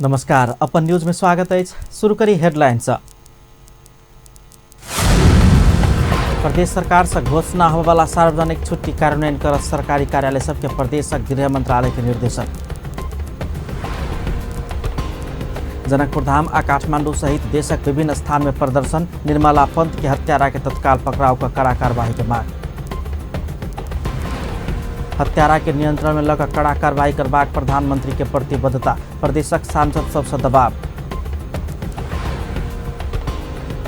नमस्कार, अपन न्यूज में स्वागत है। शुरू करी हेडलाइन से। प्रदेश सरकार से घोषणा होबयवला सार्वजनिक छुट्टी कार्यान्वयन कर सरकारी कार्यालय सबके प्रदेश गृह मंत्रालय के निर्देशन। जनकपुरधाम आ काठमांडू सहित देशक विभिन्न स्थान में प्रदर्शन। निर्मला पंत के हत्यारा के तत्काल पकड़ाव कर कड़ा कार्रवाई के मांग। हत्यारा के नियंत्रण में लग कड़ा कार्रवाई करबाक प्रधानमंत्री के प्रतिबद्धता। प्रदेशक सांसद सबसे दबाव।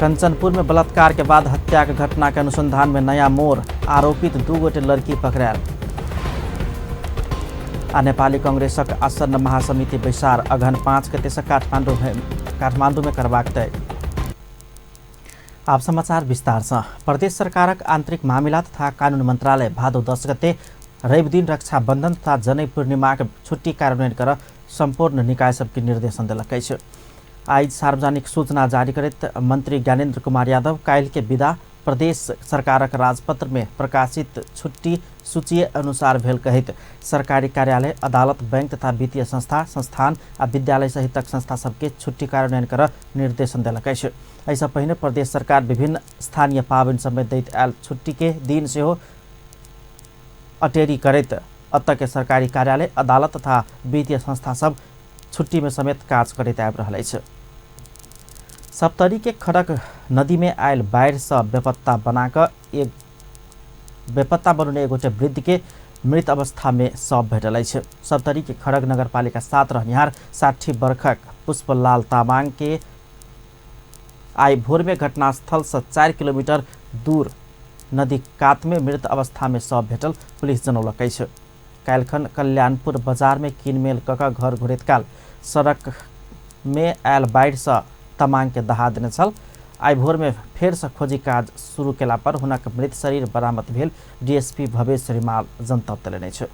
कंचनपुर में बलात्कार के बाद हत्या के घटना के अनुसंधान में नया मोड़। आरोपित 2 गोटे लड़की पकड़ायल। आ नेपाली कांग्रेसक आसन्न महासमिति बैसार अगहन 5 गते से काठमांडू में करबाक तय। आप समाचार विस्तार से। प्रदेश सरकारक आंतरिक मामिला तथा कानून मंत्रालय भादो 10 गते रवि दिन रक्षाबंधन तथा जनै पूर्णिमाक छुट्टी कार्यान्वयन कर सम्पूर्ण निकाय सबके निर्देशन देलक अछि। आइ सार्वजनिक सूचना जारी करैत मंत्री ज्ञानेन्द्र कुमार यादव काल्हि के विदा प्रदेश सरकारक राजपत्र में प्रकाशित छुट्टी सूची अनुसार भेल कहैत सरकारी कार्यालय, अदालत, बैंक तथा वित्तीय संस्था, संस्थान आ विद्यालय सहितक संस्था सबके छुट्टी कार्यान्वयन कर निर्देशन देलक अछि। एहिसँ पहिने प्रदेश सरकार विभिन्न स्थानीय पाबनि सबमे दैत आयल छुट्टी के दिन सेहो अटेरी करैत अतः के सरकारी कार्यालय, अदालत तथा वित्तीय संस्था सब छुट्टी में समेत काज करैत आबि रहल अछि। सप्तरी के खड़क नदी में आयल बाढ़ि से बेपत्ता बनाकर एक बेपत्ता बनने एक गोटे वृद्ध के मृत अवस्था में शव भेटल अछि। सप्तरी के खड़ग नगरपालिका 7 रहनिहार 60 वर्षक पुष्पलाल तामाङ के आइ भोर में घटनास्थल से 4 किलोमीटर दूर नदी कात में मृत अवस्था में शव भेटल पुलिस जनौलक अछि। काल्हिखन कल्याणपुर बाजार में किनमेल कऽ कऽ घर घुरैत काल सड़क में आयल बाढ़ि से तमांग के दहा देने छल। आइ भोर में फेर से खोजी काज शुरू केला पर हुनक मृत शरीर बरामद भेल डीएसपी भवेश रिमाल जनतब देलनि अछि।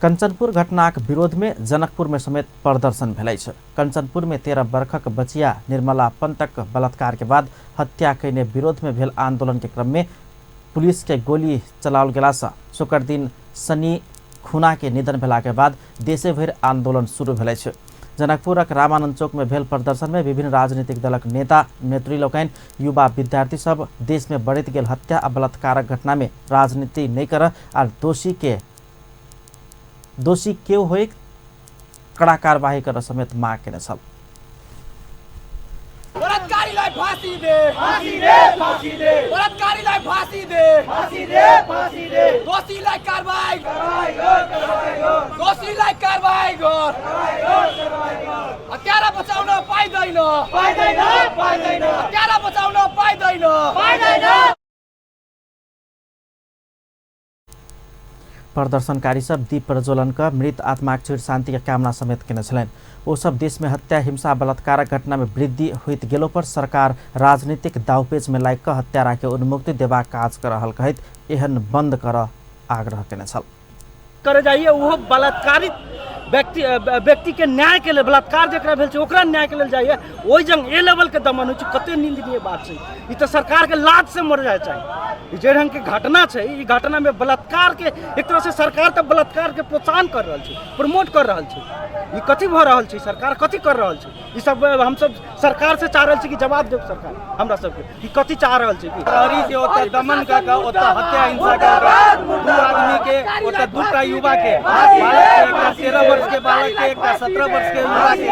कंचनपुर घटनाक विरोध में जनकपुर में समेत प्रदर्शन भेल अछि। कंचनपुर में 13 वर्षक बचिया निर्मला पंतक बलात्कार के बाद हत्या कयने विरोध में भेल आंदोलन के क्रम में पुलिस के गोली चलाओल गेला से शुक्र दिन शनि खुना के निधन भेला के बाद देशे भरि आंदोलन शुरू भेल अछि। जनकपुरक रामानंद चौक में भेल प्रदर्शन में विभिन्न राजनीतिक दलक नेता नेत्री लोकनि, युवा विद्यार्थी सब देश में बढ़ैत गेल हत्या आ बलात्कारक घटना में राजनीति नहीं कर आ दोषी केओ होय कड़ा कार्रवाई कर समेत मांग केने छल। बलात्कारीलाई फाँसी they, फाँसी they, फाँसी they, बलात्कारीलाई फाँसी they, फाँसी they, फाँसी they, दोषीलाई कारबाही गर, कारबाही गर, दोषीलाई कारबाही गर, कारबाही गर, हत्यारा बचाउन पाइँदैन, पाइँदैन, पाइँदैन, हत्यारा बचाउन पाइँदैन, पाइँदैन। प्रदर्शनकारी सब दीप प्रज्वलन कर मृत आत्माक चिर शांति के कामना समेत केने छलनि। ओ सब देश में हत्या, हिंसा, बलात्कारक घटना में वृद्धि होइत गेलो पर सरकार राजनीतिक दावपेच में लागि कऽ हत्यारा के उन्मुक्ति देबाक काज कर रहल कहैत एहन बंद कर आग्रह केने छल। करे जाइए वो बलात्कारित व्यक्ति के न्याय के लिए, बलात्कार जकरा भेल छै ओकरा न्याय के लेल जाइए। ओहि जंग ए लेवल के दमन होइ छै, कते निंदनीय बात छै। ई तऽ सरकार के लाज से मर जाय चाही। जे रंग के घटना छै, ई घटना में बलात्कार के एक तरह से सरकार तऽ बलात्कार के प्रोत्साहन कर रहल छै, प्रमोट कर रहल छै। ई कथी भऽ रहल छै, सरकार कथी कर रहल छै? ई सब हमसब सरकार से चाह रहल छी कि जवाब देब सरकार हमरा सबके कि कथी चाह रहल छै। कि प्रहरी के ओतऽ दमन कऽ कऽ ओतऽ हत्या हिंसा कऽ कऽ 2 आदमी के ओतऽ 2टा युवा के बालक के, एकटा 13 वर्ष के बालक के, एकटा 17 वर्ष के युवा के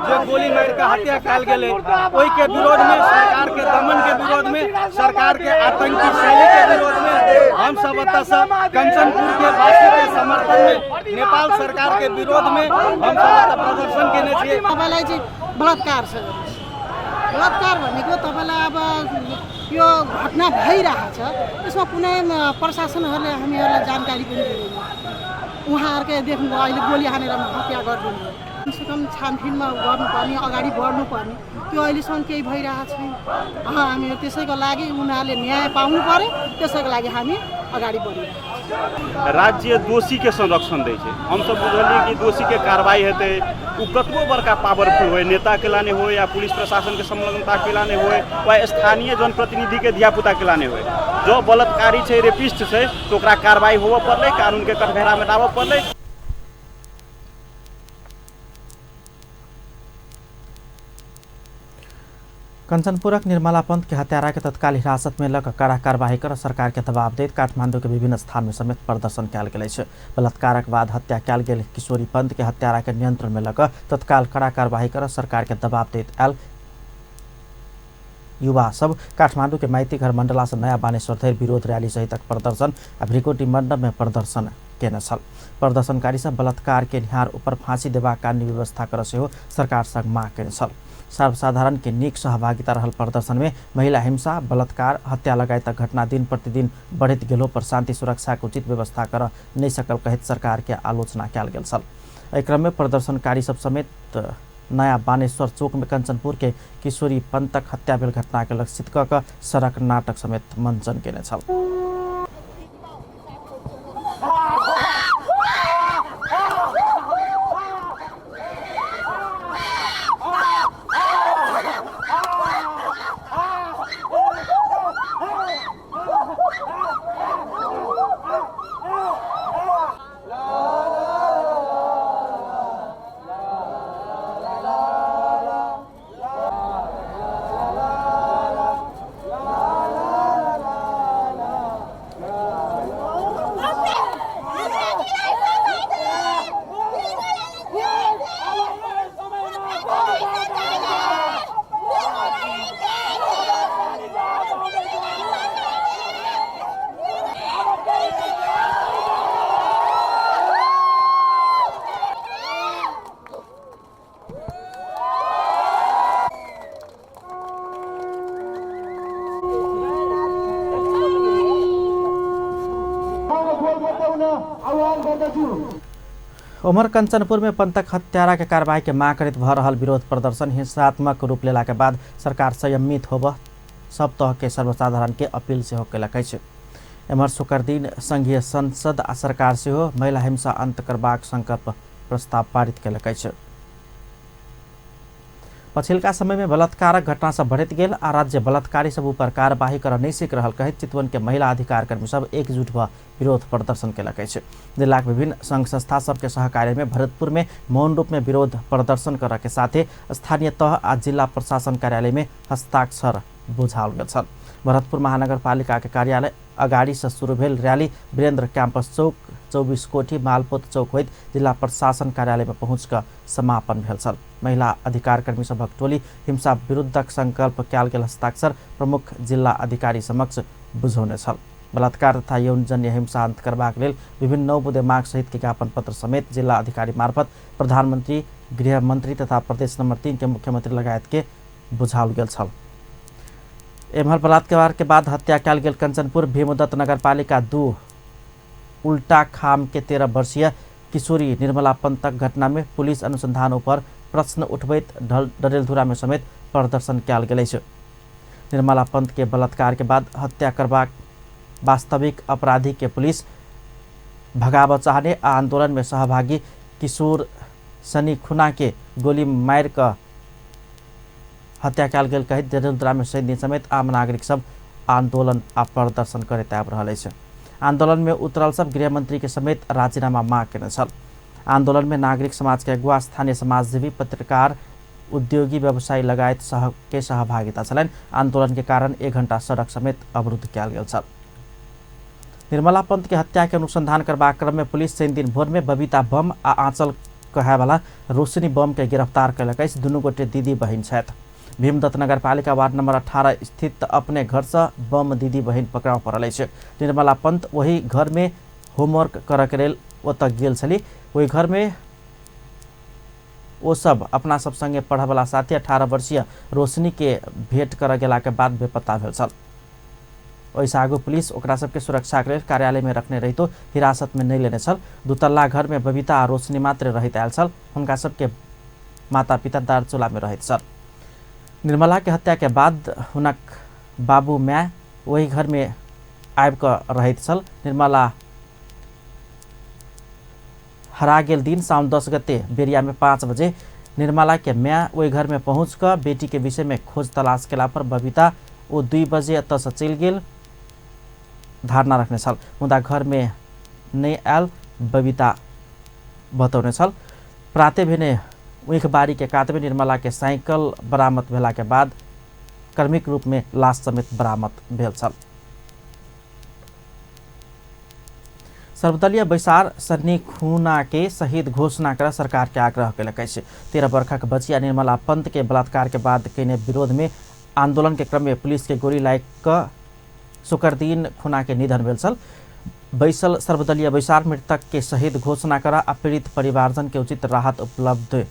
जे गोली मारि कऽ हत्या कयल गेलै, ओहि के विरोध में, सरकार के दमन के विरोध में, सरकार के आतंकी शैली के विरोध में हम सब एतऽ से कंचनपुर के वासी के समर्थन में, नेपाल सरकार के विरोध में हम सब एतऽ प्रदर्शन केने छियै। तपाईँलाई चाहिँ बलात्कार छ, बलात्कार भनेको तपाईँलाई अब यो घटना भइरहेछ, यसमा कुनै प्रशासनहरूले हामीहरूलाई जानकारी पनि दिँदैन। उहाँहरूकै देख्नुभयो अहिले गोली हानेर हत्या गरिदिनु भयो। कमसेकम छानबिनमा गर्नुपर्ने, अगाडि बढ्नुपर्ने, त्यो अहिलेसम्म केही भइरहेको छैन। हामी त्यसैको लागि उनीहरूले न्याय पाउनु पर्यो, त्यसैको लागि हामी अगाडि बढिरहेको छौँ। राज्य दोषी के संरक्षण दै छै। हमसब बुझलियै कि दोषी के कार्रवाई हेतै, ओ कतबो बड़का पावरफुल होय, नेता के लाने होय या पुलिस प्रशासन के संलग्नता के लाने होय वा स्थानीय जनप्रतिनिधि के धियापुता के लाने होय, जँ बलात्कारी छै, रेपिस्ट छै, तऽ ओकरा कार्रवाई होबऽ पड़लै, कानून के कटघरा में लाबऽ पड़लै। कंचनपुरक निर्मला पंत के हत्यारा के तत्काल हिरासत में लऽ कड़ा कार्रवाई कर सरकार के दबाव दैत काठमांडू के विभिन्न स्थान में समेत प्रदर्शन कयल गेल अछि। बलात्कारक बाद हत्या कयल गेल किशोरी पंत के हत्यारा के नियंत्रण में लऽ तत्काल कड़ा कार्रवाई कर सरकार के दबाव दैत आयल युवा सब काठमांडू के माइती घर मंडला से नया बानेश्वर धरि विरोध रैली सहितक प्रदर्शन आ भ्रिकुटी मंडप में प्रदर्शन केने छल। प्रदर्शनकारी सब बलात्कार के निहार ऊपर फांसी देबाक कानूनी व्यवस्था कर सेहो सरकार संग मांग केने छल। सर्वसाधारण के नीक सहभागिता रहल प्रदर्शन में महिला हिंसा, बलात्कार, हत्या लगायतक घटना दिन प्रतिदिन बढ़ैत गेलो पर शांति सुरक्षा के उचित व्यवस्था कर नहि सकल कहैत सरकार के आलोचना कयल गेल छल। एहि क्रम में प्रदर्शनकारी सब समेत नया बानेश्वर चौक में कंचनपुर के किशोरी पंतक हत्या भेल घटना के लक्षित कऽ कऽ सड़क नाटक समेत मंचन केने छल। उमर कंचनपुर में पंतक हत्यारा के कार्रवाई के मांग करैत भऽ रहल विरोध प्रदर्शन हिंसात्मक रूप लेला के बाद सरकार संयमित होबऽ सब तह के सर्वसाधारण के अपील सेहो केलक अछि। एम्हर शुक्र दिन संघीय संसद आ सरकार सेहो महिला हिंसा अंत करबाक संकल्प प्रस्ताव पारित केलक अछि। पछिलका समय में बलात्कारक घटना सब बढ़ैत गेल आ राज्य बलात्कारी सब ऊपर कार्यवाही कर नहि सकि रहल कहैत चितवन के महिला अधिकार कर्मी सब एकजुट भऽ विरोध प्रदर्शन केलक अछि। जिलाक विभिन्न संघ संस्था सबके सहकार्य में भरतपुर में मौन रूप में विरोध प्रदर्शन करऽ के साथे स्थानीय तह आ जिला प्रशासन कार्यालय में हस्ताक्षर बुझाओल गेल छल। भरतपुर महानगरपालिका के कार्यालय अगाडि से शुरू भेल रैली वीरेंद्र कैंपस चौक, 24 कोठी, मालपोत चौक होइत जिला प्रशासन कार्यालय में पहुँच कऽ समापन भेल छल। महिला अधिकार कर्मी सभक टोली हिंसा विरुद्धक संकल्प कयल गेल हस्ताक्षर प्रमुख जिल्ला अधिकारी समक्ष बुझौने छल। बलात्कार तथा यौनजन्य हिंसा अन्त करबाक लेल विभिन्न 9 बुँदे माग सहित के ज्ञापन पत्र समेत जिल्ला अधिकारी मार्फत प्रधानमन्त्री, गृहमन्त्री तथा प्रदेश नम्बर 3 के मुख्यमन्त्री लगायत के बुझाओल गेल छल। एम्हर बलात्कार के बाद हत्या कयल गेल कंचनपुर भीमदत्त नगरपालिका 2 उल्टा खाम के 13 वर्षीय किशोरी निर्मला पंतक घटना में पुलिस अनुसंधान ऊपर प्रश्न उठबैत डडेलधुरा में समेत प्रदर्शन कयल गेल अछि। निर्मला पंत के बलात्कार के बाद हत्या करबाक वास्तविक अपराधी के पुलिस भगाबऽ चाहने आ आंदोलन में सहभागी किशोर सनी खुना के गोली मारि कऽ हत्या कयल गेल कहैत डडेलधुरा में शनि दिन समेत आम नागरिक सब आंदोलन आ प्रदर्शन करैत आबि रहल अछि। आंदोलन में उतरल सब गृहमंत्री के समेत राजीनामा मांग केने छल। आंदोलन में नागरिक समाज के अगुआ, स्थानीय समाजसेवी, पत्रकार, उद्योगी, व्यवसायी लगायत के सहभागिता छलनि। आंदोलन के कारण 1 घंटा सड़क समेत अवरुद्ध कयल गेल छल। निर्मला पंत के हत्या के अनुसंधान करबाक क्रम में पुलिस शनि दिन भोर में बबीता बम आ आंचल कहायवाला रोशनी बम के गिरफ्तार कयलक अछि। दुनू गोटे दीदी बहिन छथि। भीमदत्त नगरपालिका वार्ड नंबर 18 स्थित अपने घर से बम दीदी बहिन पकड़ाव पड़ल अछि। निर्मला पंत वही घर में होमवर्क करऽ के लेल ओतऽ गेल छली। ओहि घर में ओ सब अपना सब संगे पढ़ऽवला साथी 18 वर्षीय रोशनी के भेंट करऽ गेला के बाद बेपत्ता भेल छल। ओहिसँ आगू पुलिस ओकरा सबके सुरक्षा के लेल कार्यालय में रखने रहितो हिरासत में नहि लेने छल। दुतल्ला घर में बबीता आ रोशनी मात्र रहैत आयल छल। हुनका सबके माता पिता दारचूला में रहैत छल। निर्मला के हत्या के बाद हुनक बाबू my ओहि घर में आबि कऽ रहैत छल। निर्मला हरा गेल दिन साउन 10 गते बेरिया में 5 बजे निर्मला के my ओहि घर में पहुँच कऽ बेटी के विषय में खोज तलाश केला पर बबीता ओ 2 बजे एतऽ से चलि गेल धारणा रखने छल, मुदा घर में नहि आयल बबीता बतौने छल। प्राते भेने ऊखबारी के कात में निर्मला के साइकिल बरामद भेला के बाद क्रमिक रूप में लाश समेत बरामद भेल छल। सर्वदलीय बैसार सन्नी खूना के शहीद घोषणा कर सरकार के आग्रह कयलक अछि। 13 वर्षक बचिया निर्मला पंत के बलात्कार के बाद कयने विरोध में आंदोलन के क्रम में पुलिस के गोली लागि कऽ शुक्रदिन खूना के निधन भेल छल। बैसल सर्वदलीय बैसार मृतक के शहीद घोषणा कर आ पीड़ित परिवारजन के उचित राहत उपलब्ध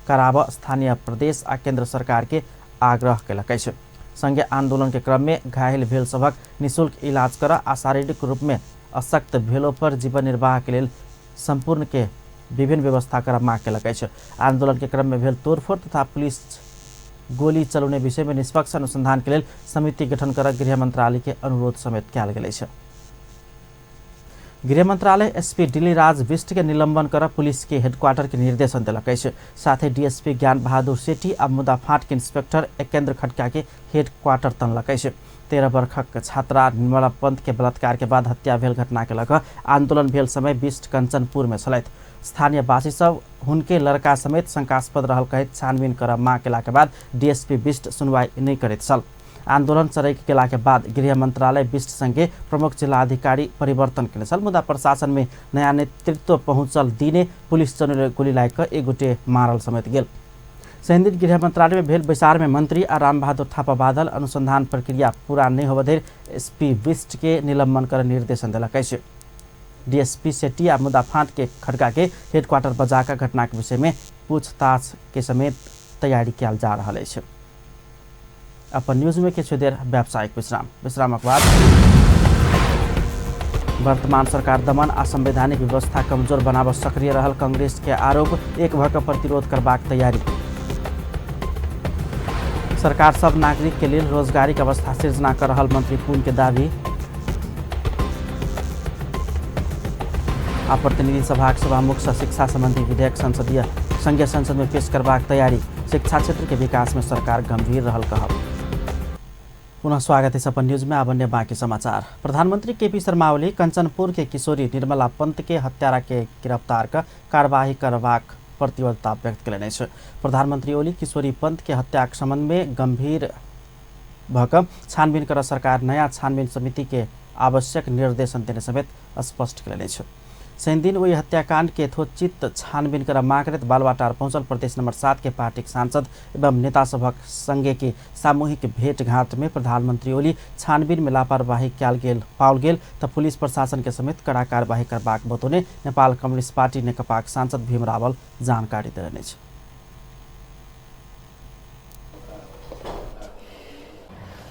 कराब स्थानीय प्रदेश आ केंद्र सरकार के आग्रह कयलक अछि। संगे आंदोलन के क्रम में घायल भेल सभक निःशुल्क इलाज कर आ शारीरिक रूप में अशक्त भेलो पर जीवन निर्वाह के लेल संपूर्ण के विभिन्न व्यवस्था कर माग कयलक अछि। आंदोलन के क्रम में भेल तोड़फोड़ तथा पुलिस गोली चलौने विषय में निष्पक्ष अनुसंधान के लेल समिति गठन कर गृह मंत्रालय के अनुरोध समेत कयल गेल अछि। गृह मंत्रालय एसपी दिल्लीराज बिष्ट के निलंबन कर पुलिस के हेडक्वार्टर के निर्देशन देलक अछि। साथ ही डीएसपी ज्ञान बहादुर सेठी आ मुदाफाट के इंस्पेक्टर एकेंद्र खड़का के हेडक्वार्टर तनलक अछि। 13 वर्षक छात्रा निर्मला पंत के बलात्कार के बाद हत्या भेल घटना के लऽ आंदोलन भेल समय बिष्ट कंचनपुर में छलथि। स्थानीयवासी सब हुनके लड़का समेत शंकास्पद रहल कहैत छानबीन कर माग केला के बाद डीएसपी बिष्ट सुनवाई नहि करैत छल। आंदोलन चरकि गेला के बाद गृह मंत्रालय बिष्ट संगे प्रमुख जिलाधिकारी परिवर्तन केने छल, मुदा प्रशासन में नया नेतृत्व पहुंचल दिने पुलिस चलौने गोली लागि कऽ एक गोटे मारल समेत गेल। शनिदिन गृह मंत्रालय में भेल बैसार में मंत्री आ रामबहादुर थापा बादल अनुसंधान प्रक्रिया पूरा नहीं होबय धरि एसपी बिष्ट के निलंबन कर निर्देशन देलक अछि। डीएसपी सेठी आ मुदाफाट के खड़का के हेडक्वार्टर बजा कऽ घटना के विषय में पूछताछ के समेत तैयारी कयल जा रहल अछि। अपन न्यूज में किछु देर व्यावसायिक विश्राम, विश्रामक बाद वर्तमान सरकार दमन आ संवैधानिक व्यवस्था कमजोर बनाबऽ सक्रिय रहल कांग्रेस के आरोप, एक भऽ कऽ प्रतिरोध करबाक तैयारी। सरकार सब नागरिक के लेल रोजगारी के अवस्था सृजना कर रहल मंत्री पुन के दावी। आ प्रतिनिधि सभाक सभामुख सह शिक्षा संबंधी विधेयक संसदीय संघीय संसद में पेश करबाक तैयारी, शिक्षा क्षेत्र के विकास में सरकार गंभीर रहल कहब। पुनः स्वागत है अपन न्यूज में। अब अन्य बाकी समाचार। प्रधानमंत्री केपी शर्मा ओली कंचनपुर के किशोरी निर्मला पंत के हत्यारा के गिरफ्तार कर कार्यवाही करबाक प्रतिबद्धता व्यक्त कयलनि अछि। प्रधानमंत्री ओली किशोरी पंत के हत्याक संबंध में गंभीर भऽ कऽ छानबीन कर सरकार नया छानबीन समिति के आवश्यक निर्देशन देने समेत स्पष्ट कयलनि अछि। शनिदिन ओहि हत्याकांड के यथोचित छानबीन कर माग करैत बालुवाटार पहुंचल प्रदेश नंबर 7 के पार्टीक सांसद एवं नेता सभक संगे के सामूहिक भेंटघाट में प्रधानमंत्री ओली छानबीन में लापरवाही कयल गेल पाओल गेल तऽ पुलिस प्रशासन के समेत कड़ा कार्यवाही करबाक बतौने नेपाल कम्युनिस्ट पार्टी नेकपाक सांसद भीम रावल जानकारी देलनि अछि।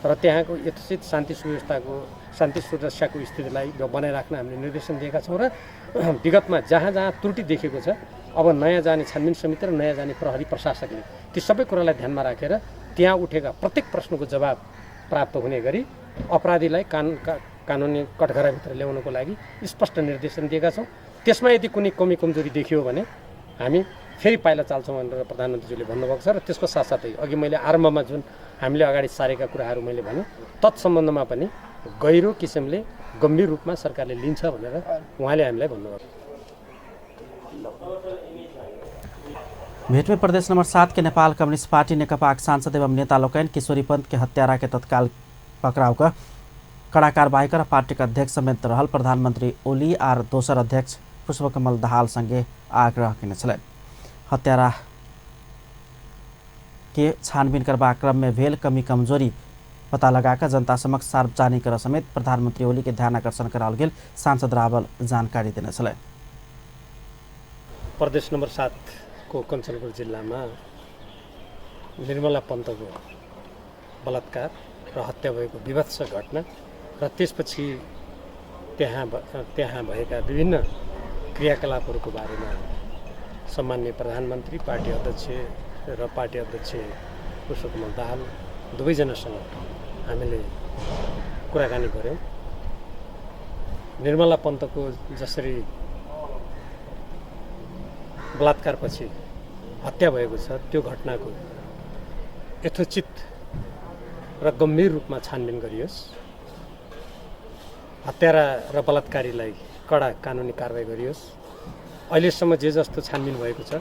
र त्यहाँको यथोचित शान्ति सुव्यवस्थाको शान्ति सुरक्षाको स्थितिलाई बनाइराख्न हामीले निर्देशन दिएका छौँ र विगतमा जहाँ जहाँ त्रुटि देखेको छ अब नयाँ जाने छानबिन समिति र नयाँ जाने प्रहरी प्रशासकले ती सबै कुरालाई ध्यानमा राखेर त्यहाँ उठेका प्रत्येक प्रश्नको जवाब प्राप्त हुने गरी अपराधीलाई कानुनी कटघराभित्र ल्याउनको लागि स्पष्ट निर्देशन दिएका छौँ। त्यसमा यदि कुनै कमी कमजोरी देखियो भने हामी फेरि पाइला चाल्छौँ भनेर प्रधानमन्त्रीज्यूले भन्नुभएको छ। र त्यसको साथसाथै अघि मैले आरम्भमा जुन हामीले अगाडि सारेका कुराहरू मैले भने तत्सम्बन्धमा पनि गहिरो किसिमले गम्भीर रूपमा सरकारले लिन्छ भनेर उहाँले हामीलाई भन्नुभयो। भेट में प्रदेश नंबर 7 के नेपाल कम्युनिस्ट पार्टी नेकपाक सांसद एवं नेता लोकनि किशोरी पंत के हत्यारा के तत्काल पकड़ाव कर कड़ा कार्रवाई कर पार्टी के अध्यक्ष समेत रहल प्रधानमंत्री ओली आर दोसर अध्यक्ष पुष्पकमल दाहाल संगे आग्रह केने छलनि। हत्यारा के छानबीन करबाक क्रम में भेल कमी कमजोरी पता लगाकर जनता समक्ष सार्वजनिक कर समेत प्रधानमंत्री ओली के ध्यान आकर्षण कराओल गेल सांसद रावल जानकारी देने छलनि। प्रदेश नंबर 7 को कञ्चनपुर जिल्लामा निर्मला पन्तको बलात्कार र हत्या भएको विभत्स घटना र त्यसपछि त्यहाँ भएका विभिन्न क्रियाकलापहरूको बारेमा सम्माननीय प्रधानमन्त्री, पार्टी अध्यक्ष र पार्टी अध्यक्ष पुष्पकमल दाहाल दुवैजनासँग हामीले कुराकानी गऱ्यौँ। निर्मला पन्तको जसरी बलात्कारपछि हत्या भएको छ त्यो घटनाको यथोचित र गम्भीर रूपमा छानबिन गरियोस्, हत्यारा र बलात्कारीलाई कडा कानुनी कारवाही गरियोस्। अहिलेसम्म जे जस्तो छानबिन भएको छ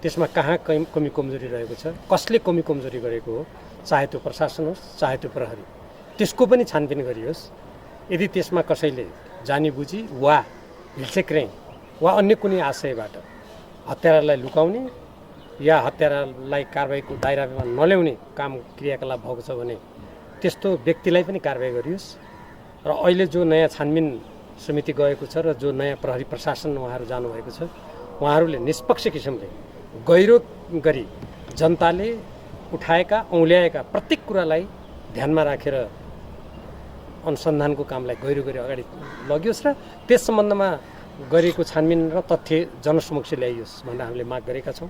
त्यसमा कहाँ कमी कमजोरी रहेको छ, कसले कमी कमजोरी गरेको हो, चाहे त्यो प्रशासन होस् चाहे त्यो प्रहरी, त्यसको पनि छानबिन गरियोस्। यदि त्यसमा कसैले जानी बुझी वा हिल्सेक्रेङ वा अन्य कुनै आशयबाट हत्यारालाई लुकाउने या हत्यारालाई कारबाहीको दायरामा नल्याउने काम क्रियाकलाप भएको छ भने त्यस्तो व्यक्तिलाई पनि कारबाही गरियोस्। र अहिले जो नयाँ छानबिन समिति गएको छ र जो नयाँ प्रहरी प्रशासन उहाँहरू जानुभएको छ, उहाँहरूले निष्पक्ष किसिमले गहिरो गरी जनताले उठाएका औँल्याएका प्रत्येक कुरालाई ध्यानमा राखेर अनुसन्धानको कामलाई गहिरो गरी अगाडि लगियोस् र त्यस सम्बन्धमा गरिएको छानबिन र तथ्य जनसमक्ष ल्याइयोस् भनेर हामीले माग गरेका छौँ।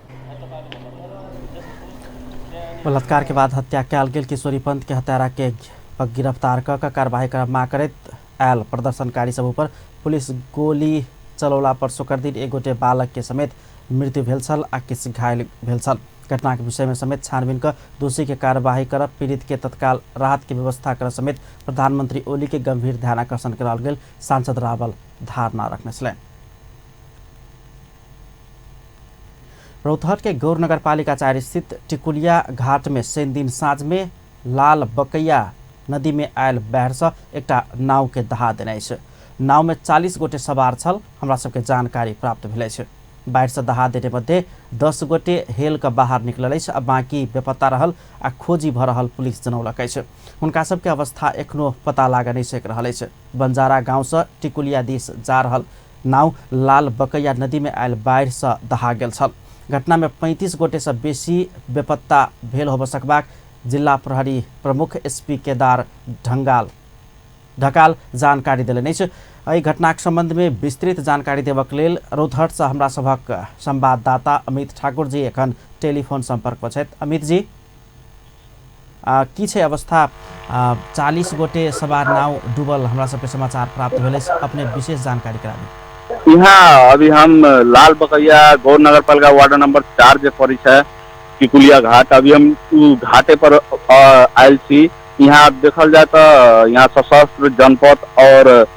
बलात्कार के बाद हत्या कयल गेल किशोरी पंत के हत्यारा के गिरफ्तार क कारवाही कर माग करैत आयल प्रदर्शनकारी सब पर पुलिस गोली चलौला पर शुक्र दिन एक गोटे बालक के समेत मृत्यु भेल छल आ किछु घायल भेल छल। घटना के विषय में समेत छानबीन क दोषी के कार्यवाही कर पीड़ित के तत्काल राहत के व्यवस्था कर समेत प्रधानमंत्री ओली के गंभीर ध्यानाकर्षण कराओल गेल सांसद रावल धारणा रखने छलनि। रौतहट के गौर नगरपालिका 4 स्थित टिकुलिया घाट में शनि दिन साँझ में लाल बकैया नदी में आयल बाढ़ से एकटा नाव के दहा देने अछि। नाव में 40 गोटे सवार छल, हमरा सबके जानकारी प्राप्त भेल अछि। बाढ़ से दहा देने मध्ये 10 गोटे हेल के बाहर निकलल अछि आ बाकी बेपत्ता रहल आ खोजी भ रहल पुलिस जनौलक अछि। हुनका सबके अवस्था एखनो पता लाग नहि सकि रहल अछि। बंजारा गांव से टिकुलिया दिस जा रहल नाव लाल बकैया नदी में आयल बाढ़ से दहा गेल छल। घटना में 35 गोटे से बेसी बेपत्ता भेल होब सकबाक जिला प्रहरी प्रमुख एसपी केदार ढकाल जानकारी देलनि अछि। एहि घटनाक संबंध में विस्तृत जानकारी देबक लेल रौतहट से हमरा सभक संवाददाता अमित ठाकुर जी एखन टेलीफोन संपर्क पर छथि। अमित जी, की छै अवस्था? 40 गोटे सवार नाव डूबल हमरा सबके समाचार प्राप्त भेल अछि, अपने विशेष जानकारी कराबी। यहाँ अभी हम लाल बकैया गौर नगर पालिका वार्ड नंबर 4 जे पड़ी है टिकुलिया घाट, अभी हम घाटे पर आयल छी। यहाँ देखल जाए तो यहाँ सशस्त्र जनपद और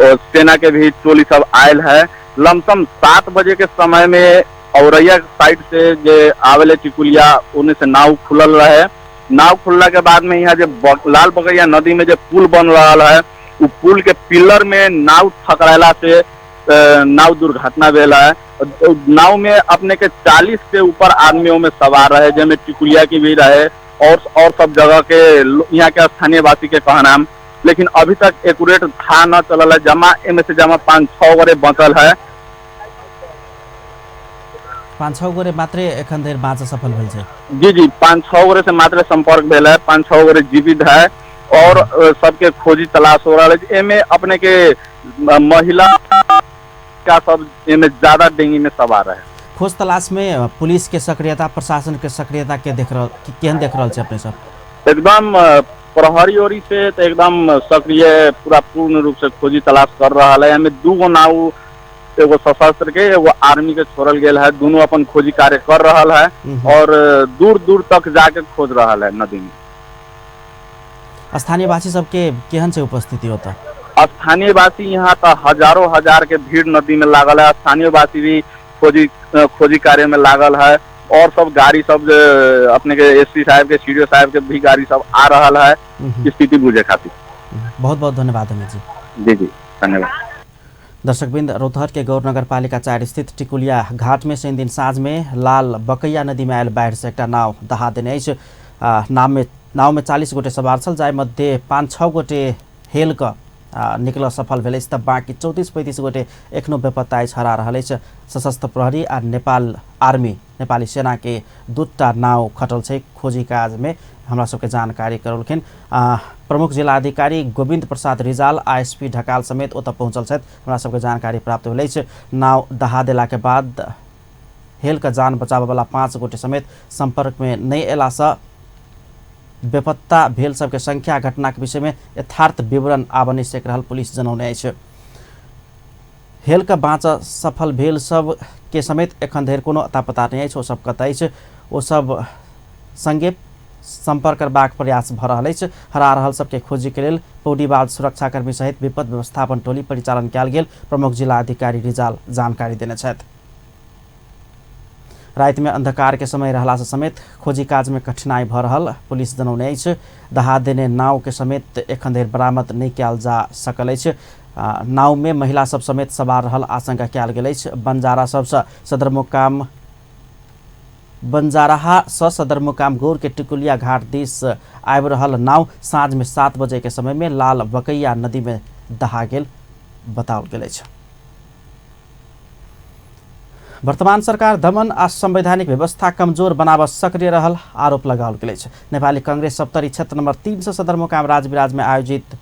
सेना के भी टोली सब आयल है। लमसम 7 बजे के समय में औरैया साइड से जे आवेले टिकुलिया उन्हें से नाव खुलल रहे। नाव खुलला के बाद में यहाँ जो लाल बकैया नदी में जो पुल बन रहा है उ पुल के पिलर में नाव ठकराला से नाव दुर्घटना भेल है। नाव में अपने के 40 से ऊपर आदमियों में सवार रहे, जिनमें टिकुलिया की भी रहे और सब जगह के यहाँ के स्थानीय वासी के कहना। लेकिन अभी तक एक्यूरेट था न चलल है, जमा एमे से जमा 5-6 गोरे बचल है। 5-6 गोरे मात्रे एखन धरि बाँच सफल भेल छै। जी जी, 5-6 गोरे से मात्र संपर्क भेल है, 5-6 गोरे जीवित है और सबके खोजी तलाश हो रहा है। एमे अपने के महिला का सब एमे ज्यादा डेंगी में सवार है। खोज तलाश में पुलिस के सक्रियता, प्रशासन के सक्रियता के देख रहल केहन देख रहल छै अपने सब? एकदम प्रहरी ओरी से तो एकदम सक्रिय पूरा पूर्ण रूप से खोजी तलाश कर रहा है। हमें 2 गो नाव, एगो सशस्त्र के एगो आर्मी के छोड़ल गेल है, दोनों अपन खोजी कार्य कर रहा है और दूर दूर तक जाके खोज रहा है नदी में। स्थानीय वासी सबके केहन से उपस्थिति होता? स्थानीय वासी यहाँ तो हजारों हजार के भीड़ नदी में लागल है। स्थानीय वासी भी खोजी कार्य में लागल है और सब गाड़ी सब अपने के एसपी साहब के सीडीओ साहब के भी गाड़ी सब आ रहा है स्थिति बुझे खातिर। बहुत बहुत धन्यवाद अमित जी। जी जी, धन्यवाद। दर्शकबिंद, रौतहट के गौर नगरपालिका 4 स्थित टिकुलिया घाट में शनि दिन साँझ में लाल बकैया नदी में आयल बाढ़ से एकटा नाव दहा देने अछि। नाव में 40 गोटे सवार छल, जाहि मध्ये 5-6 गोटे हेल कऽ निकल सफल भेल अछि तऽ बाँकी 34-35 गोटे एखनो बेपत्ता अछि, हरा रहल अछि। सशस्त्र प्रहरी आ नेपाल आर्मी नेपाली सेना के 2टा नाव खटल छै खोजी काज में, हमरा सबके जानकारी करौलखिन। प्रमुख जिलाधिकारी गोविंद प्रसाद रिजाल, आईएसपी ढकाल समेत ओतऽ पहुँचल छथि, हमरा सबके जानकारी प्राप्त भेल अछि। नाव दहा देलाके बाद हेल के जान बचाबयवला 5 गोटे समेत संपर्क में नहि अयलासँ बेपत्ता भेल सबके संख्या घटनाके विषय में यथार्थ विवरण आब नहि सकि रहल पुलिस जनौने अछि। हेल के बाँच सफल भेल सब के समेत एखन धरि कोनो अता पता नहि अछि, ओ सब कतऽ अछि, ओ सब संगे संपर्क करबाक प्रयास भऽ रहल अछि। हरा रहल सबके खोजीके लेल पौडीबाद सुरक्षाकर्मी सहित विपद व्यवस्थापन टोली परिचालन कयल गेल प्रमुख जिलाधिकारी रिजाल जानकारी देने छथि। राति में अंधकार के समय रहला से समेत खोजी काज में कठिनाई भ रहल पुलिस जनौने अछि। दहा देने नाव के समेत एखन धरि बरामद नहि कयल जा सकल अछि। नाव में महिला सब समेत सवार रहल आशंका कयल गेल अछि। बंजारा सबसँ सदरमुकाम बंजाराहा सँ सदरमुकाम गौर के टिकुलिया घाट दिस आबि रहल नाव साँझ में 7 बजे के समय में लाल बकैया नदी में दहा गेल बताओल गेल अछि। वर्तमान सरकार दमन आ संवैधानिक व्यवस्था कमजोर बनाब सक्रिय रहल आरोप लगाओल गेल अछि। नेपाली कांग्रेस सप्तरी क्षेत्र नंबर 3 से सदरमुकाम राजविराज में आयोजित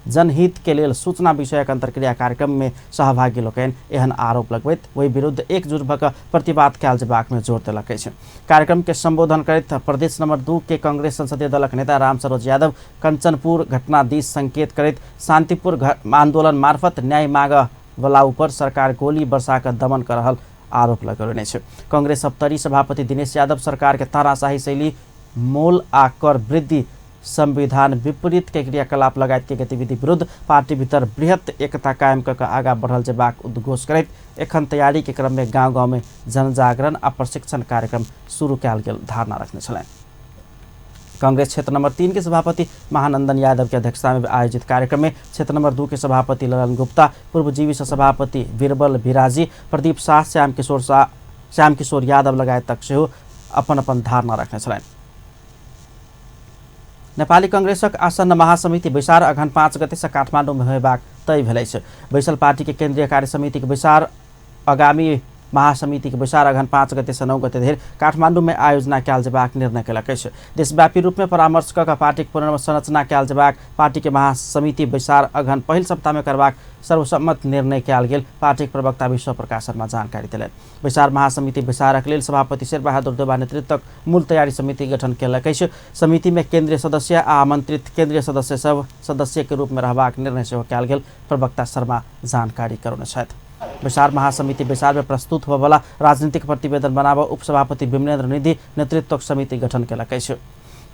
जनहित के लेल सूचना विषयक अंतर्क्रिया कार्यक्रम में सहभागी लोकनि एहन आरोप लगबैत ओहि विरुद्ध एकजुट भऽ कऽ प्रतिवाद कयल जेबाक में जोर देलक अछि। कार्यक्रम के संबोधन करैत प्रदेश नंबर 2 के कांग्रेस संसदीय दलक नेता रामसरोज यादव कंचनपुर घटना दिस संकेत करैत शांतिपूर्ण आंदोलन मार्फत न्याय माग वाला ऊपर सरकार गोली वर्षा कऽ दमन कर रहल आरोप लगौने अछि। कांग्रेस सप्तरी सभापति दिनेश यादव सरकार के तानाशाही शैली, मोल आ कर वृद्धि, संविधान विपरीत के क्रियाकलाप लगायत के गतिविधि विरुद्ध पार्टी भीतर बृहत एकता कायम कऽ आगा बढ़ल जेबाक उद्घोष करैत एखन तैयारी के क्रम में गाँव गाँव में जनजागरण आ प्रशिक्षण कार्यक्रम शुरू कयल गेल धारणा रखने छलनि। कांग्रेस क्षेत्र नंबर 3 के सभापति महानंदन यादव के अध्यक्षता में आयोजित कार्यक्रम में क्षेत्र नंबर 2 के सभापति ललन गुप्ता, पूर्वजीवी सभापति बीरबल भिराजी, प्रदीप शाह, श्याम किशोर यादव लगायत तक सेहो अपन अपन धारणा रखने छलनि। नेपाली कांग्रेसक आसन्न महासमिति बैसार अघन 5 गते से काठमाडौँ में होयबाक तय भेल अछि। बैसल पार्टी के केंद्रीय कार्य समिति के बैसार आगामी महासमिति के बैसार अघन 5 गते से 9 गते धरि काठमाडौँ में आयोजना कयल जेबाक निर्णय कयलक अछि। देशव्यापी रूप में परामर्श कऽ पार्टीक पुनर्संरचना कयल जेबाक, पार्टी के महासमिति बैसार अघन पहिल सप्ताह में करबाक सर्वसम्मत निर्णय कयल गेल पार्टीक प्रवक्ता विश्व प्रकाश शर्मा जानकारी देलनि। बैसार महासमिति बैसारक लेल सभापति शेरबहादुर देउवा नेतृत्वक मूल तैयारी समिति गठन कयलक अछि। समिति में केंद्रीय सदस्य आ आमंत्रित केंद्रीय सदस्य सब सदस्य के रूप में रहबाक निर्णय सेहो कयल गेल प्रवक्ता शर्मा जानकारी करौने छथि। बैसार महासमिति बैसार में प्रस्तुत होबयवला राजनीतिक प्रतिवेदन बनाब उपसभापति विमलेन्द्र निधि नेतृत्वक समिति गठन कयलक अछि।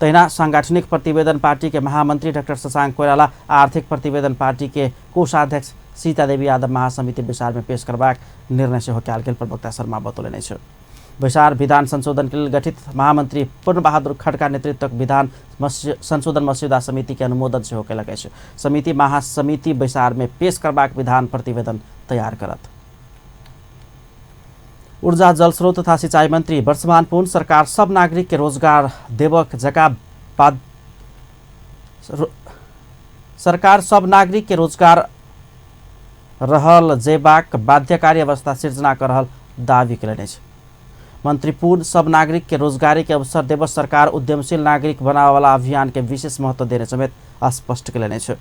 तहिना सांगठनिक प्रतिवेदन पार्टी के महामंत्री डाक्टर शशांक कोइराला, आर्थिक प्रतिवेदन पार्टी के कोषाध्यक्ष सीता देवी यादव महासमिति बैसार में पेश करबाक निर्णय सेहो कयल गेल प्रवक्ता शर्मा बतौलनि अछि। बैसार विधान संशोधन के लेल गठित महामंत्री पूर्ण बहादुर खड़का नेतृत्वक विधान संशोधन मस्यौदा समिति के अनुमोदन सेहो कयलक अछि। समिति महासमिति बैसार में पेश करबाक विधान प्रतिवेदन तैयार करत। ऊर्जा जलस्रोत तथा सिंचाई मंत्री वर्तमान पूर्ण सरकार सब नागरिक के रोजगार देवक जका सरकार सब नागरिक के रोजगार रहल जेबाक बाध्यकारी अवस्था सिर्जना कर रहल दावी कयलनि अछि। मंत्री पूर्ण सब नागरिक के रोजगारी के अवसर देव सरकार उद्यमशील नागरिक बनावला अभियान के विशेष महत्व देने समेत स्पष्ट कयलनि अछि।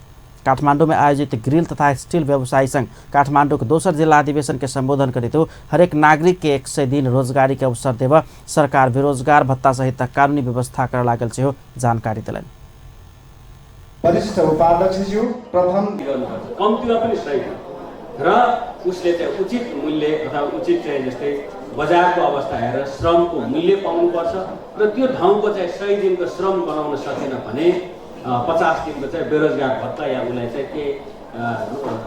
काठमाडौँ में आयोजित ग्रिल तथा स्टील व्यवसायी संघ काठमाडौँ के दोसर जिला अधिवेशन के संबोधन करैत हरेक नागरिक के 100 दिन रोजगारी के अवसर देव सरकार बेरोजगार भत्ता सहित कानूनी व्यवस्था कर लागल सेहो जानकारी देलनि। वरिष्ठ उपाध्यक्षज्यू प्रथम कम्तीमा पनि सही र उसले चाहिँ उचित मूल्य अथवा उचित चाहिँ जस्तै बजारको अवस्था हेरेर श्रमको मूल्य पाउनुपर्छ र त्यो ठाउँको चाहिँ 100 दिनको श्रम बनाउन सकेन भने 50 दिनको चाहिँ बेरोजगार भत्ता या उसलाई चाहिँ के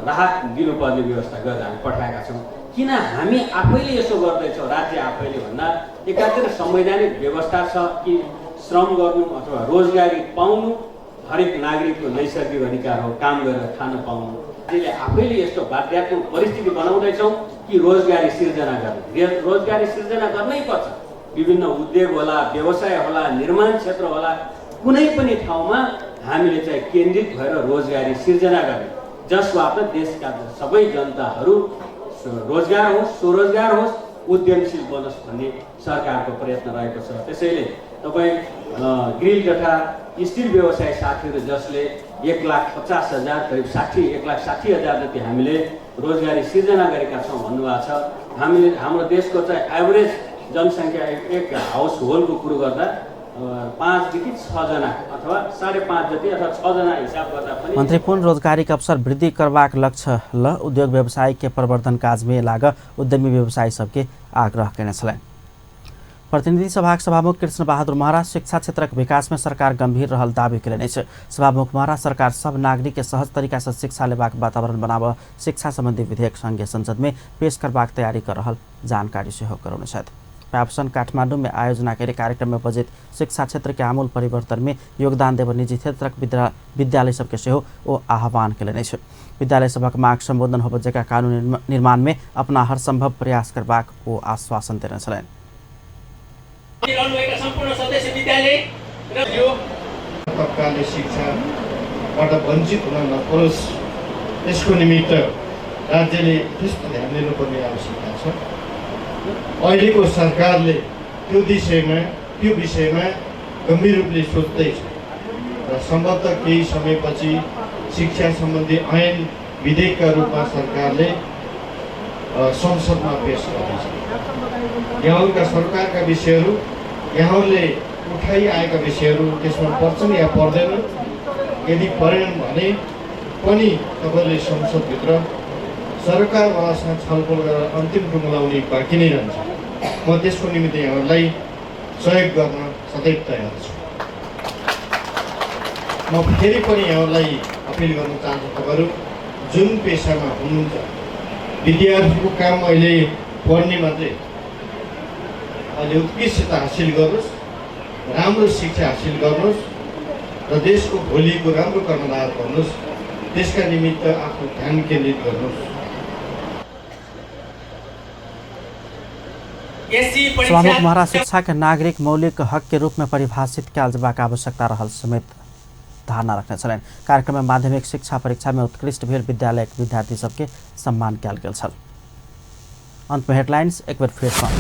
राहत दिनुपर्ने व्यवस्था गरेर हामी पठाएका छौँ। किन हामी आफैले यसो गर्दैछौँ राज्य आफैले भन्दा एकातिर संवैधानिक व्यवस्था छ कि श्रम गर्नु अथवा रोजगारी पाउनु हरेक नागरिकको नैसर्गिक अधिकार हो, काम गरेर खान पाउनु। राज्यले आफैले यस्तो बाध्यात्मक परिस्थिति बनाउँदैछौँ कि रोजगारी सिर्जना गर्ने, रोजगारी सिर्जना गर्नै पर्छ। विभिन्न उद्योग होला, व्यवसाय होला, निर्माण क्षेत्र होला, कुनै पनि ठाउँमा हामीले चाहिँ केन्द्रित भएर रोजगारी सिर्जना गर्ने, जसबाट देशका सबै जनताहरू रोजगार होस्, स्वरोजगार होस्, उद्यमशील बनोस् भन्ने सरकारको प्रयत्न रहेको छ। त्यसैले तपाईँ ग्रिल तथा स्टिल व्यवसाय साथीहरू जसले 1,50,000 करिब 1,60,000 जति हामीले रोजगारी सिर्जना गरेका छौँ भन्नुभएको छ। हामीले हाम्रो देशको चाहिँ एभरेज जनसङ्ख्या एक हाउस होल्डको कुरो गर्दा 5 देखि 6 जना अथवा 5.5 जति अथवा 6 जना हिसाब गर्दा पनि मंत्री पूर्ण रोजगारी के अवसर वृद्धि करबाक लक्ष्य ल उद्योग व्यवसाय के प्रवर्धन काज में लाग उद्यमी व्यवसायी सबके आग्रह केने छलनि। प्रतिनिधि सभाक सभामुख कृष्ण बहादुर महरा शिक्षा क्षेत्रक विकास में सरकार गंभीर रहल दावी कयलनि अछि। सभामुख महरा सरकार सब नागरिक के सहज तरीका से शिक्षा लेबाक वातावरण बनाब शिक्षा संबंधी विधेयक संघीय संसद में पेश करबाक तैयारी कर रहल जानकारी सेहो करौने छथि। प्याप्सन काठमाडौँ में आयोजना करे कार्यक्रम में बजैत शिक्षा क्षेत्र के आमूल परिवर्तन में योगदान देब निजी क्षेत्रक विद्यालय सबके सेहो ओ आह्वान केलनि अछि। विद्यालय सभक माग सम्बोधन होबय जकाँ कानून निर्माण में अपना हर संभव प्रयास करबाक ओ आश्वासन देने छलनि। तबकाले शिक्षाबाट वञ्चित हुन नपरोस् यसको निमित्त राज्यले त्यस्तो ध्यान दिनुपर्ने आवश्यकता छ। अहिलेको सरकारले त्यो विषयमा गम्भीर रूपले सोच्दैछ र सम्भवतः केही समयपछि शिक्षा सम्बन्धी ऐन विधेयकका रूपमा सरकारले संसदमा पेश गर्नेछ। यहाँहरूका सरकारका विषयहरू, यहाँहरूले उठाइआएका विषयहरू त्यसमा पर्छन् या पर्दैनन्, यदि परेनन् भने पनि तपाईँहरूले संसदभित्र सरकारवालासँग छलफल गरेर अन्तिम टुङ्गो लाउने बाँकी नै रहन्छ। म त्यसको निमित्त यहाँहरूलाई सहयोग गर्न सदैव तयार छु। म फेरि पनि यहाँहरूलाई अपिल गर्न चाहन्छु, तपाईँहरू जुन पेसामा हुनुहुन्छ, विद्यार्थीको काम अहिले पढ्ने मात्रै, अहिले उत्कृष्टता हासिल गर्नुहोस्, राम्रो शिक्षा हासिल गर्नुहोस् र देशको भोलिको राम्रो कर्णधार बन्नुहोस्। त्यसका निमित्त आफ्नो ध्यान केन्द्रित गर्नुहोस्। सभामुख महरा शिक्षा के नागरिक मौलिक हक के रूप में परिभाषित कयल जबाक आवश्यकता रहल समेत धारणा रखने छलनि। कार्यक्रम में माध्यमिक शिक्षा परीक्षा में उत्कृष्ट भेल विद्यालय विद्यार्थी सबके सम्मान कयल गेल छल। अंत में हेडलाइंस एक बेर फेर सँ।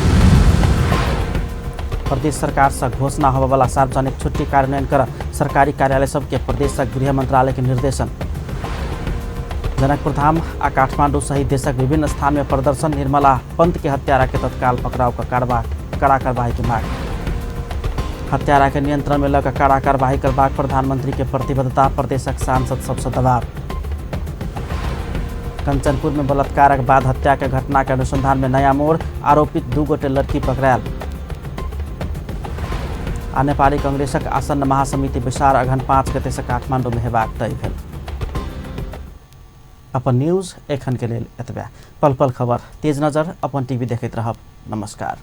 प्रदेश सरकार से घोषणा होबयवला सार्वजनिक छुट्टी कार्यान्वयन कर सरकारी कार्यालय सबके प्रदेश गृह मंत्रालय के निर्देशन। जनकपुरधाम आ काठमांडू सहित देशक विभिन्न स्थान में प्रदर्शन, निर्मला पंत के हत्यारा के तत्काल पकड़ाव का कड़ा कार्रवाई की मांग। हत्यारा के नियंत्रण में लग कड़ा कार्रवाई करबाक प्रधानमंत्री के प्रतिबद्धता, प्रदेशक सांसद सबसे दबाव। कंचनपुर में बलात्कारक बाद हत्या के घटना के अनुसंधान में नया मोड़, आरोपित 2 गोटे लड़की पकड़ायल। आ नेपाली कांग्रेसक आसन्न महासमिति बैसार अघन 5 गते से काठमांडू में हेबाक तय भेल। अपन न्यूज एखन के लेल एतबे। पल पल खबर, तेज नजर, अपन टीवी देखैत रहब। नमस्कार।